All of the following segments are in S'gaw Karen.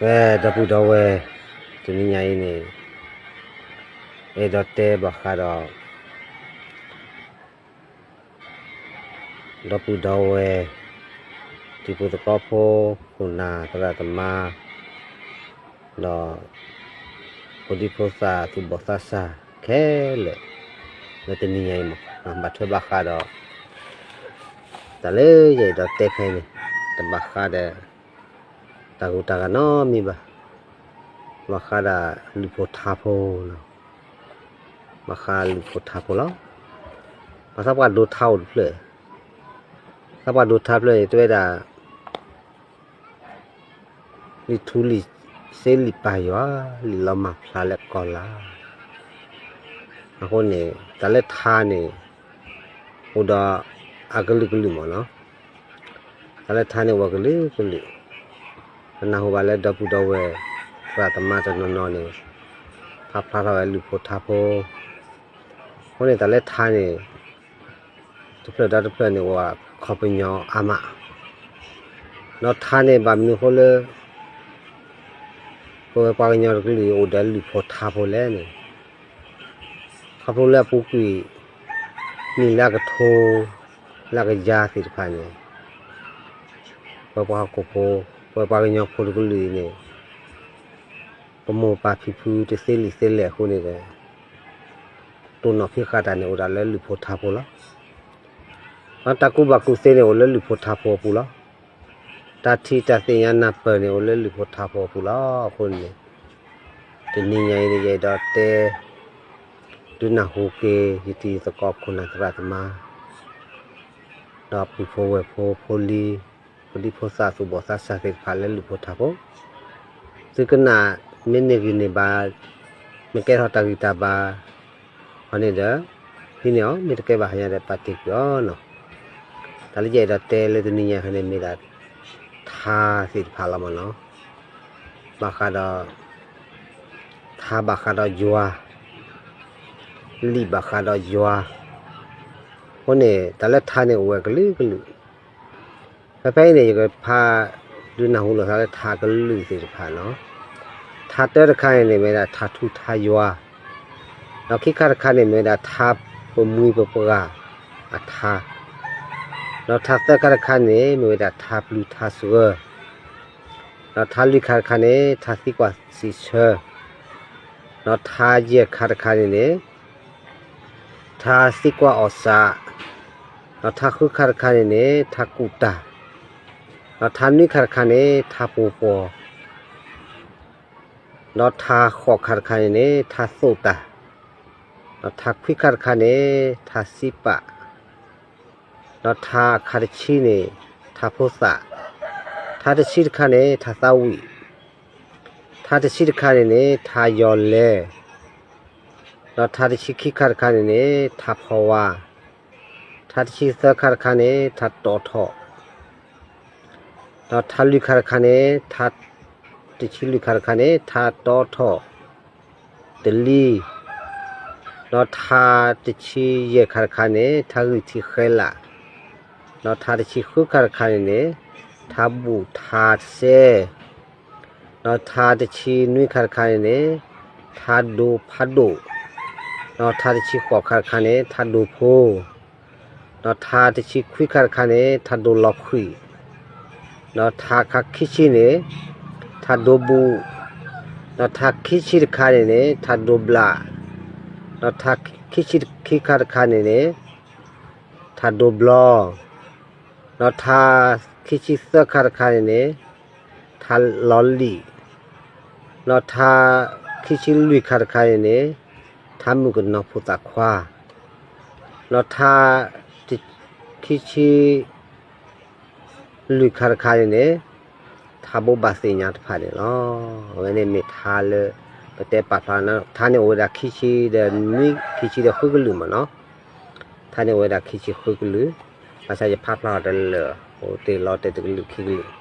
ကဲ ဒီပုၢ်ဒီဝဲၢ်, တနံၤညါအံၤန့ၣ် အဲၣ်ဒိးတဲဘၣ်ဃးဒီး ဒီပုၢ်ဒီဝဲၢ် တံၤဖိသကိးဖိ ခိၣ်နၢ်သရၣ်သမါ ဒီး ဖိဒံဖိသၣ်သူၣ်ဘီၣ်သးစၢ်ခဲလၢာ် လၢတနံၤညါအံၤမး ဘၣ်ထွဲဘၣ်ဃးဒီး တၢ်လၢယအဲၣ်ဒိးတဲခဲအံၤန့ၣ် တဘၣ်ဃးဒီး တၢ်ဂုၤတၢ်ဂၤနီတမံၤဘၣ်. ဘၣ်ဃးဒီးလုၢ်ဖိထါဖိလီၤ. ဘၣ်ဃးလုၢ်ဖိထါဖိလီၤ. ဘၣ်ဆၣ်ပှၤဒိးထါအိၣ်တဖျၢၣ်, ဘၣ်ဆၣ်ပှၤဒိးထါဖျၢၣ်န့ၣ် တဲဝဲဒၣ် လံာ်ထူလံာ်စ့လံာ်ပၢ်ယွၤ, လံာ်လီၤမၢ်ဖျါလၢကီၢ်လၢ်. အဃိန့ၣ် တၢ်လၢထါန့ၣ် အိၣ်ဒီးအကလုာ်ကလုာ်မ့ၢ်နီၤ. တၢ်လၢထါန့ၣ်အိၣ်အကလုာ်ကလုာ်, ပနၢ်ဟူဘၣ်လၢဒီပုၢ်ဒီဝဲၢ် သရၣ်သမါတနီၤနီၤန့ၣ် ဖးဖျါထီၣ်ဝဲလုၢ်ဖိထါဖိ. အဃိန့ၣ် တၢ်လၢထါန့ၣ် တဖျၢၣ်ဒီးတဖျၢၣ်န့ၣ် အိၣ်အခီပညီအါမး, ဒီးထါန့ၣ် ဘၣ်မနုၤအဃိလၢ ပဝဲပှၤကညီတကလုာ်အံၤအိၣ်ဒီးလုၢ်ဖိထါဖိလဲၣ်န့ၣ်, ခီဖျိလၢအပူၤကွံာ် နံၣ်လၢအကထိ လၢအကယၤသ့ၣ်တဖၣ်န့ၣ် ပဝဲပှၤဟီၣ်ခိၣ်ဖိ ပဝဲပှၤကညီဖိတကလုာ်အံၤန့ၣ် ပမိၢ်ပၢ်ဖံဖုတသ့လံာ်သ့လဲၢ်အဃိန့ၣ်ဒီး တိၢ်နီၣ်ဖံးဃာ်တၢ်န့ၣ်အိၣ်ဒၣ်လၢလုၢ်ဖိထါဖိလီၤ. ဒီးတၢ်ကူၣ်ဘၣ်ကူၣ်သ့န့ၣ်အိၣ်လၢလုၢ်ဖိထါဖိအပူၤလီၤ. တၢ်ထံၣ်တၢ်သ့ၣ်ညါနၢ်ပၢၢ်န့ၣ်အိၣ်လၢလုၢ်ဖိထါဖိအပူၤလီၤ. အဃိန့ၣ် တနံၤညါအံၤန့ၣ် ယအဲၣ်ဒိးတဲ ဒုးနၢ်ဟူက့ၤ ယတံၤယသကိးခိၣ်နၢ်သရၣ်သမါ ဒီးပုၢ်ဖိဝဲၢ်ဖိဖိလံၤ ဖိဒံဖိသၣ်သူၣ်ဘီၣ်သးစၢ်သ့ၣ်တဖၣ်လၢလုၢ်ဖိထါဖိ, သုကနၣ်မ့ၢ်န့ၢ်ဂံၢ်န့ၢ်ဘါ မ့ၢ်ကဲထီၣ်တၢ်ဂံၢ်တၢ်ဘါ အီၤန့ၣ်ဒီး ဟံးန့ၢ်အီၤ, မ့ၢ်တကဲဘၣ်ဟါညါဒီး ပာ်တ့ၢ်ကွံာ်အီၤနီၤ. တၢ်လၢယအဲၣ်ဒိးတဲလၢတနံၤညါအံၤန့ၣ်မ့ၢ်ဒၣ် ထါသ့ၣ်တဖၣ်လီၤမ့ၢ်နီၤ. ဘၣ်ဃးဒီး ထါဘၣ်ဃးဒီးယွၤ, လံာ်ဘၣ်ဃးဒီးယွၤ, အဃိန့ၣ် တၢ်လၢထါန့ၣ်အိၣ်ဝဲကလုာ်ကလုာ်. ဖဲဖဲအံၤန့ၣ် ယကဖးဒုးနၢ်ဟူလိာ်သးလၢထါကလုာ်သ့ၣ်တဖၣ်နီၤ. ထါတၢတခါန့ၣ်န့ၣ် မ့ၢ်ဝဲဒၣ်ထါထူထါယွၤ, ဒီးခံခါတခါန့ၣ် မ့ၢ်ဝဲဒၣ်ထါပမှံပပှၢ်အထါ, ဒီးထါသၢခါတခါန့ၣ် မ့ၢ်ဝဲဒၣ်ထါပျူၤထါစှၢ, ဒီးထါလွံၢ်ခါတခါန့ၣ် ထါသံကွၢ်စံးဆၢ, ဒီးထါယဲၢ်ခါတခါန့ၣ်န့ၣ် ထါသံကွၢ်အီၣ်စး, ဒီးထါဃုခါတခါန့ၣ်န့ၣ် ထါကူၣ်တၢ်, ဒီးထါနွံခါတခါန့ၣ် ထါပူၤပှီၢ်, ဒီးထါဃိးခါတခါန့ၣ်န့ၣ် ထါသိၣ်တၢ်, ဒီးထါခွံခါတခါန့ၣ် ထါစံးပာ်, ဒီးထါအခါတဆံန့ၣ် ထါဖိသၣ်, ထါတဆံတခါန့ၣ် ထါသးဝံၣ်, ထါတဆံတခါန့ၣ်န့ၣ် ထါယီၤလဲၤ, ဒီးထါတဆံခံခါတခါန့ၣ်န့ၣ် ထါဖီဝါ, ထါတဆံသၢခါတခါန့ၣ် ထါတီထီၣ်, ဒီးထါလွံၢ်ခါတခါန့ၣ် ထါ, တဆံလွံၢ်ခါတခါန့ၣ် ထါတီထီၣ်တလံ, ဒီးထါတဆံယဲၢ်ခါတခါန့ၣ် ထါဂံၢ်ထံးဃဲလး, ဒီးထါတဆံဃုခါတခါန့ၣ်န့ၣ် ထါဘူၣ်ထါစဲ, ဒီးထါတဆံနွံခါတခါန့ၣ်န့ၣ် ထါဒိဖးဒိၣ်, ဒီးထါတဆံဃိးခါတခါန့ၣ် ထါဒိဖိ, ဒီးထါတဆံခွံခါတခါန့ၣ် ထါဒိလီၤခွံၣ်, ဒီးထါခါခံဆံန့ၣ် ထါဒိဘူၣ်, ဒီးထါခံဆံတခါန့ၣ်န့ၣ် ထါဒိဘျး, ဒီးထါခံဆံခံခါတခါန့ၣ်န့ၣ် ထါဒိဘျီ, ဒီးထါခံဆံသၢခါတခါန့ၣ်န့ၣ် ထါလီၤလံၣ်, ဒီးထါခံဆံလွံၢ်ခါတခါန့ၣ်န့ၣ် ထါမုၣ်ကနီၤဖိသၣ်ခွါ, ဒီးထါခံဆံ လွံၢ်ခါတခါန့ၣ်န့ၣ် ထါဘိးဘၣ်သ့ၣ်ညါတဖၣ်န့ၣ်လီၤ. အဝဲန့ၣ်မ့ၢ်ထါလၢ ပတဲပာ်ဖျါ ထါန့ၣ်အိၣ်ဝဲဒၣ်ခံဆံဒီးနွံ ခံဆံဒီးဃုကလုာ်မ့ၢ်နီၤ. ထါန့ၣ်အိၣ်ဝဲဒၣ်ခံဆံဃုကလုာ်, ဘၣ်ဆၣ်ယဖးဖျါအီၤတလၢာ် အိၣ်တ့ၢ်လီၤတဲာ်တကလုာ်ခံကလုာ်.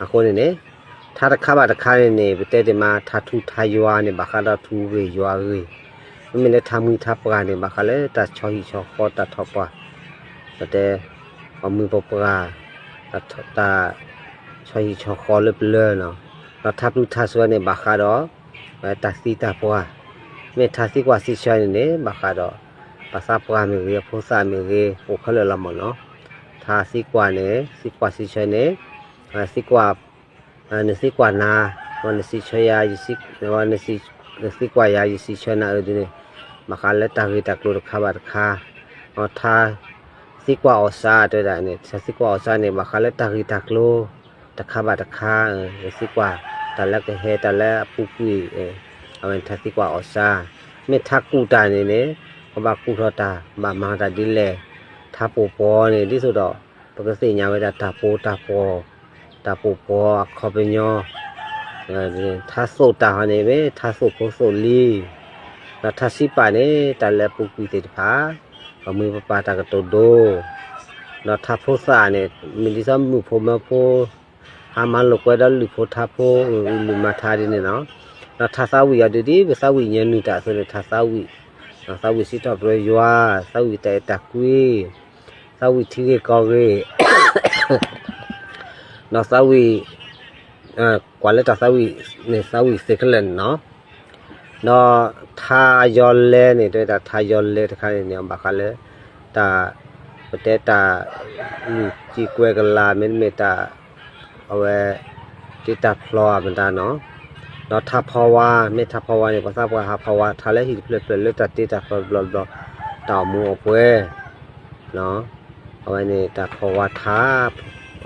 အဃိန့ၣ်န့ၣ် ထါတခါဘၣ်တခါန့ၣ်န့ၣ် ပတဲတ့ၢ်မး ထါထူထါယွၤန့ၣ် ဘၣ်ဃးဒီးထူဂ့ၢ်ယွၤဂ့ၢ်, မ့မ့ၢ်လၢထါမှံထါပှၢ်န့ၣ် ဘၣ်ဃးလၢတၢ်ဆီဟံၣ်ဆီဃီတၢ်ထီၣ်ပှၢ်, ပတဲ ပှၤမှံပပှၢ် တၢ်ဆီဟံၣ်ဆီဃီလၢပျၢၤနီၤ. ဒီးထါပျုၢ်ထါဆှၢန့ၣ် ဘၣ်ဃးဒီး တၢ်သံတၢ်ပှၢ်, မ့ၢ်ထါသံကွၢ်သံဆၢန့ၣ်န့ၣ် ဘၣ်ဃးဒီး ပှၤသးပှၢ်မ့ၢ်ဂ့ၤ အဖိသၣ်မ့ၢ်ဂ့ၤ အိၣ်ခဲလၢာ်လီၤမ့ၢ်နီၤ. ထါသံကွၢ်န့ၣ် သံကွၢ်သံဆၢန့ၣ် သံကွၢ် နသံကွၢ်နၤ, နစံးဆၢယၤ, နသံကွၢ်ယၤ ယစံးဆၢနၤအၢဒ်န့ၣ်, ဘၣ်ဃးလၢတၢ်ဂ့ၢ်တၢ်ကျိၤတခါဘၣ်တခါ, ထါသံကွၢ်အီၣ်စါတဲဝဲဒၣ်န့ၣ် ထါသံကွၢ်အီၣ်စါန့ၣ် ဘၣ်ဃးလၢတၢ်ဂ့ၢ်တၢ်ကျိၤ တခါဘၣ်တခါ, နသံကွၢ်တၢ်လၢကဟဲ တၢ်လၢအပူၤကွံာ်, အဝဲန့ၣ်ထါသံကွၢ်အီၣ်စါ, မ့ၢ်ထါကူၣ်တၢ်န့ၣ်န့ၣ် ပဘၣ်ကူၣ်ထီၣ်တၢ် ဘၣ်မၤတၢ်ဒ်လဲၣ်, ထါပိာ်ပှီၤန့ၣ် ဒ်သိးဒီး ပကသ့ၣ်ညါဝဲဒၣ်တၢ်ပိာ်တၢ်ပှီၤ, တၢ်ပိာ်ပှီၤအခီပညီ, ထါသိၣ်တၢ်ဟီန့ၣ် မ့ၢ်ထါသိၣ်ဖိသိၣ်လံၤ, ဒီးထါစံးပာ်န့ၣ် တၢ်လၢအပူၤကွံာ်သ့ၣ်တဖၣ်, ပမိၢ်ပပၢ်တၢ်ကတိၤဒိ, ဒီးထါဖိသၣ်န့ၣ် မ့ၢ်ဒ်သိးမုၣ်ဖိမၢဖိ ဟါမၢလိာ်ကွဲဒီးလုၢ်ဖိထါဖိ အုၣ်လုၢ်မၤထါဒ်န့ၣ်နီၤ, ဒီးထါသးဝံၣ်အီၤဒ်ဒ် ပသးဝံၣ်ညါနုၢ်တၢ်အသိးန့ၣ် ထါသးဝံၣ်, သးဝံၣ်စံးထီၣ်ပတြၢၤယွၤ, သးဝံၣ်တၢ်အဲၣ်တၢ်ကွံ သးဝံၣ်ထံဂ့ၢ်ကီၢ်ဂ့ၢ်, ဒီးသးဝံၣ်, ကွၢ်လၢတၢ်သးဝံၣ်န့ၣ် သးဝံၣ်သ့ခဲလၢာ်န့ၣ်နီၤ, ဒီးထါယီၤလဲန့ၣ် တဲဝဲဒၣ်ထါယီၤလဲတခါန့ၣ်န့ၣ် ဘၣ်ဃးလၢ တၢ်, ပတဲတၢ်, လုၢ်စံာ်ကွဲၤကလာ် မ့တမ့ၢ်တၢ်, အဝဲ, တ့တၢ်ဖျီအမတၤနီၤ, ဒီးထါဖီဝါ, မ့ၢ်ထါဖီဝါန့ၣ် ပှၤသးပှၢ်ဟးဖီဝါထါလၢဟံၣ်တဖျၢၣ်ဖျၢၣ်လၢတၢ်တ့တၢ်ဖျီတဘျီတဘျီ, တၢ်အိၣ်မူအိၣ်ပှဲၤ အဝဲန့ၣ်တၢ်ဖီဝါထါ,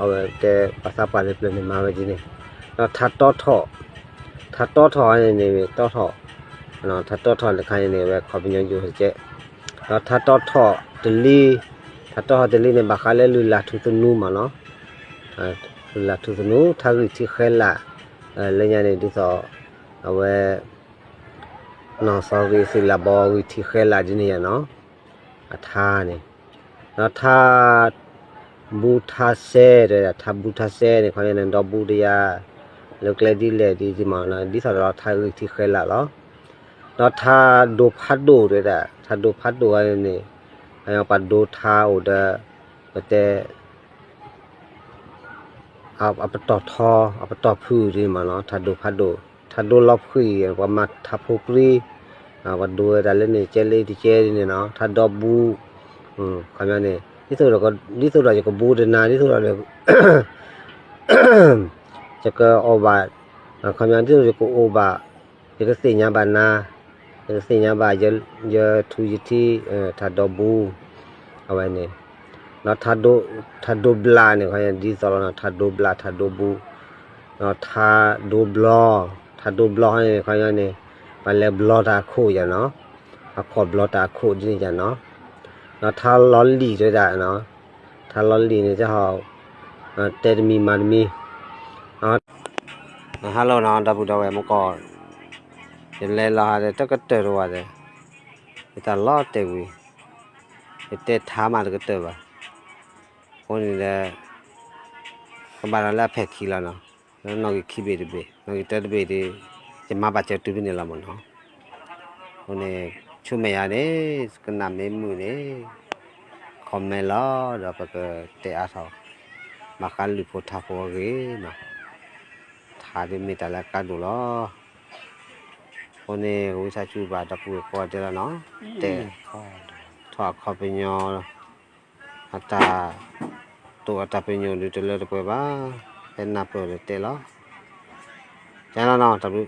အဝဲတဲပှၤသးပှၢ်လၢပျၢၤန့ၣ်မၤဝဲဒ်န့ၣ်, ဒီးထါတီထီၣ်, ထါတီထီၣ်န့ၣ်န့ၣ် တီထီၣ်, ထါတီထီၣ်တခါန့ၣ်န့ၣ် အဝဲခီပညီယိာ်တကဲး, ဒီးထါတီထီၣ်တလံ, ထါတီထီၣ်တလံန့ၣ် ဘၣ်ဃးလၢလုၢ်လၢ်ထူသနူမးနီၤ, လုၢ်လၢ်ထူသနူ ထါဂံၢ်ထံးဃဲလး, လၢညါန့ၣ် ဒ်သိး, အဝဲ နီၢ်သီဂံၢ်သုးလၢဘီဂံၢ်ထံးဃဲလးဒ်န့ၣ်ယါနီၤ, အထါန့ၣ်, ဒီးထါ, ဘူးထါစဲ တဲဝဲဒၣ် ထါဘူးထါစဲန့ၣ် ခီန့ၣ် ဒီဘူးတယါ, လၢကျဲဒ်လဲၣ်ဒ်ဒ်မး ဒ်သိးဒီးထါဂံၢ်ထံးဃဲလးလီၤ, ဒီးထါဒိးဖးဒိၣ်တဲဝဲဒၣ် ထါဒိးဖးဒိၣ်န့ၣ်, ပှၤဒိထါအိၣ်ဒီး, ပတဲ အပတီၢ်ထီ, အပတီၢ်ဖုၣ်ဒ်န့ၣ်မးနီၤ, ထါဒိးဖးဒိၣ်, ထါဒိးလီၤဖှံၣ် ပှၤမၤထါဖိပြံ, ပှၤဒိဝဲဒၣ်လၢန့ၣ် ကဲလၢတကဲဒ်န့ၣ်နီၤ, ထါဒီဘူး, ခီပညီန့ၣ်, ဒ်သိးဒီးယကဘူးတနၤ ဒ်သိးဒီး ယကအီၣ်ဘၣ်, ခီပညီဒ်သိးယကအိၣ်ဘၣ်, ယကသ့ၣ်ညါဘၣ်နၤ, ယကသ့ၣ်ညါဘၣ်, ယထူယထံ, ထါဒီဘူး, အဝဲန့ၣ်, ဒီးထါဒိးဘျးန့ၣ် ခီပညီဒ်သိးလီၤနီၤ, ထါဒိးဘျး ထါဒိးဘူး, ဒီးထါဒိးဘျီ, ထါဒိးဘျီန့ၣ် ခီပညီန့ၣ်, ပှၤလဲၤဘျီတၢ်အခိၣ်ယါနီၤ, အခီၣ်ဘျီတၢ်အခိၣ်ဒ်န့ၣ်ယါနီၤ, ဒီးထါလီၤလံၣ်တဲဝဲဒၣ်, ထါလီၤလံၣ်န့ၣ် တဲတမံၤမၤတမံၤ Hello နီၤ ဒီပုၢ်ဒီဝဲၢ်မုၢ်ကီၢ်, ယလဲၤလီၤဟးဒီး တကတၢၢ်တဝဲဒီး, ယတၢ်လီၤတဲာ်ဝံၤ, ယတဲထါမးတကတၢၢ်ဘၣ်, အဃိန့ၣ်ဒီး, ကဘၣ်ဒီးလၢအဖျၢၣ်ခံလီၤနီၤ, လၢနီၣ်ဂံၢ်ခံဘ့ၣ်တဘ့ၣ် နီၣ်ဂံၢ်တၢတဘ့ၣ်ဒီး, ယမၤဘၣ်စၢၤတုၤဖဲန့ၣ်လီၤမးနီၤ, အဃိန့ၣ်, ဆူမဲာ်ညါန့ၣ်, ကနၣ်မ့ၢ်မုာ်န့ၣ်, comment လီၤ ဒီးပကတဲအါထီၣ်, ဘၣ်ဃးလုၢ်ဖိထါဖိအဂ့ၢ်နီၤ, ထါဒ်မ့ၢ်တၢ်လၢအကါဒိၣ်လီၤ, အဃိန့ၣ် ကဝံသးစူၤဘၣ်ဒီပုၢ်ဝဲၢ်ကိးဂၤဒဲးလီၤနီၤ, တဲထီၣ်အခီပညီ, အတၢ်, တိာ်အတၢ်ပညိၣ်ဒုးတလၢတပှဲၤဘၣ်, ဖဲနၢ်ပၢၢ်ဒီးတဲလီၤ, ကလီၤနီၤ တၢ်ဘျုး